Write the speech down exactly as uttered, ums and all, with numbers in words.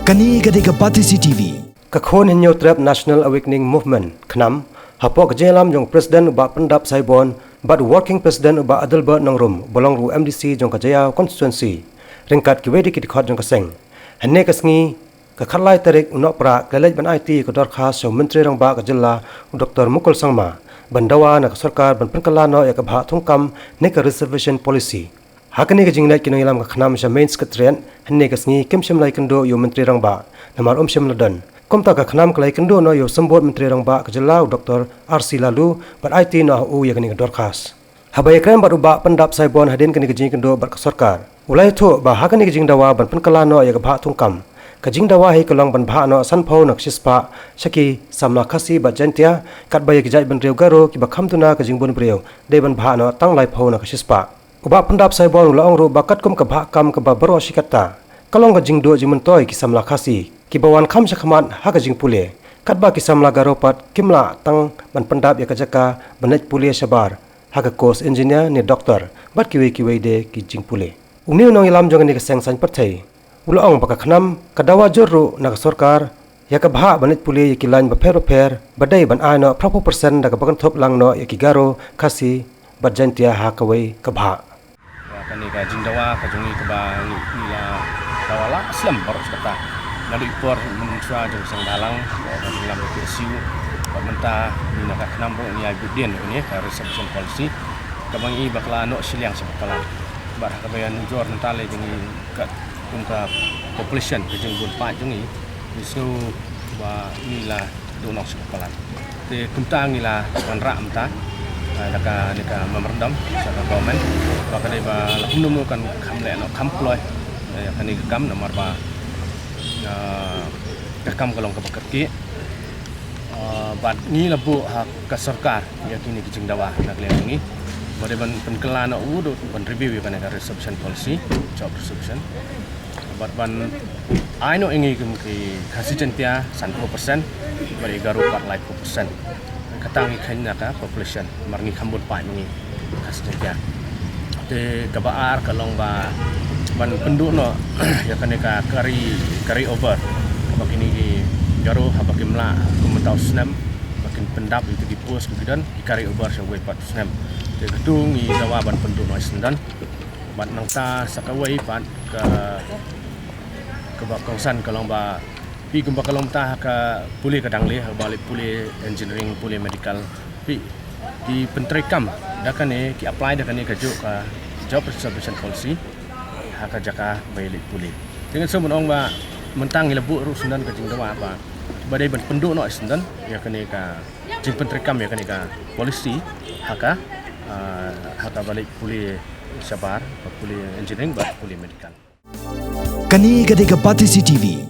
Kane ka dei ka Batesi T V. Ka Khun Hynñiewtrep National Awakening Movement, KHNAM, hapoh ka jingïalam jong u President u Bah Pyndap Saibon bad u Working President u Bah Adelbert Nongrum, ba long ruh u M D C jong ka Jaïaw constituency, ryngkat kiwei de ki dkhot jong ka seng, hynne ka sngi, ka khatlai tarik u Nohprah, ka la leit ban aiti ïa ka dorkhas sha u Myntri Rangbah ka jylla, u Doktor Mukul Sangma, ban dawa na ka sorkar ban pynkylla noh ïa ka bhah thungkam ne ka reservation policy. Ha kane ka jingleit ki nongïalam ka KHNAM sha Main Secretariat hynne ka sngi, kim shym la ïakynduh ïa u Myntri Rangbah, namar um shym la don. Kumta ka KHNAM ka la ïakynduh noh ïa u Symbud Myntri Rangbah ka jylla, u Doktor R C Laloo, bad aiti noh ha u ïa kane ka dorkhas. Haba ïakren bad u Bah Pyndap Saibon hadien kane ka jingïakynduh bad ka sorkar, u la ïathuh ba ha kane ka jingdawa ban pynkylla noh ïa ka bhah thungkam, ka jingdawa hi ka long ban bhah noh sanphew na ka shispah sha ki samla Khasi bad Jaintia, katba ïa ki jaitbynriew Garo kiba kham duna ka jingbun briew, dei ban bhah noh tang laiphew na ka shispah. U Bah Pyndap Saibon u la ong ruh ba katkum ka bhah kam kaba baroh shi katta, ka long ka jingduh jingmyntoi ki samla Khasi kiba wan kham shakhmat ha ka jingpule, katba ki samla Garo pat kim lah tang ban pyndap ïa ka jaka ban leit pule shabar ha ka course engineer ne doctor, bad kiwei kiwei de ki jingpule. Une u nongïalam jong kane ka seng saiñ pyrthei u la ong ba ka KHNAM ka dawa jur ruh na ka sorkar ïa ka bhah ban leit pule ïa ki lain bapher bapher, ba dei ban ai noh phra phew percent da kaba kynthup lang noh ïa ki Garo, Khasi bad Jaintia ha kawei ka bhah. Ïa kane ka jingdawa ka jong ngi kaba ngi, ngi la dawa la slem baroh shi katta. Naduh i por mynshuwa jong ka seng bhalang, ka jingïalam ka K S U, bad mynta ngi na ka KHNAM ruh ngi ai bud dien ïa kane ka reservation policy, kaba ngi bakla noh shiliang sha bakla. Bad ha kaba ïanujor mynta lei jong ngi ka, kum ka population, ka jingbun paid jong ngi, ngi sngew ba ngi la duh noh sha bakla. Te kumta ngi la wanrah mynta, ah, da kane ka memorandum sha ka government ba ka dei ba la kumno kumno kan kham leh noh kham kloi, eh, kane ka kam namar ba, ah, ka kam ka long kaba kyrkieh. Ah, bad ngi la buh ha ka sorkar ïa kine ki jingdawa na ka liang jong ngi ba dei ban pynkylla noh u, ban review ïa kane ka reservation policy, job reservation. Bad ban ai noh ïa ngi kum ki Khasi Jaintia sanphew percent, bad i Garo pat laiphew percent. Kata ngi kheiñ na ka population, namar ngi kham bun paid ma ngi Khasi Jaintia. Te kaba ar ka long ba ban pynduh noh ïa kane ka carry, carry over, ba kine ki Garo haba kim lah kum mynta u snem ba kin pyndap ïa ki post ba ki don, ki carry over sha uwei pat u snem. Te katu ngi dawa ban pynduh noh shisyndon. Bad nangta sa kawei pat ka, kaba kongsan ka long ba phi kumba ka long mynta ha ka pule ka dangle, haba leit pule engineering, pule medical, phi, ki pyntreikam da kane, ki apply da kane kajuh ka job reservation policy ha ka jaka ba ïaleit pule. Te ngan sngewbha ban ong ba mynta ngi la buh ruh shisyndon ka jingdawa ba, ba dei ban pynduh noh shisyndon ïa kane ka jingpyntreikam ïa kane ka policy ha ka, ah, ha kaba leit pule shabar, ba pule engineering, ba pule medical. Kane ka dei ka Batesi T V.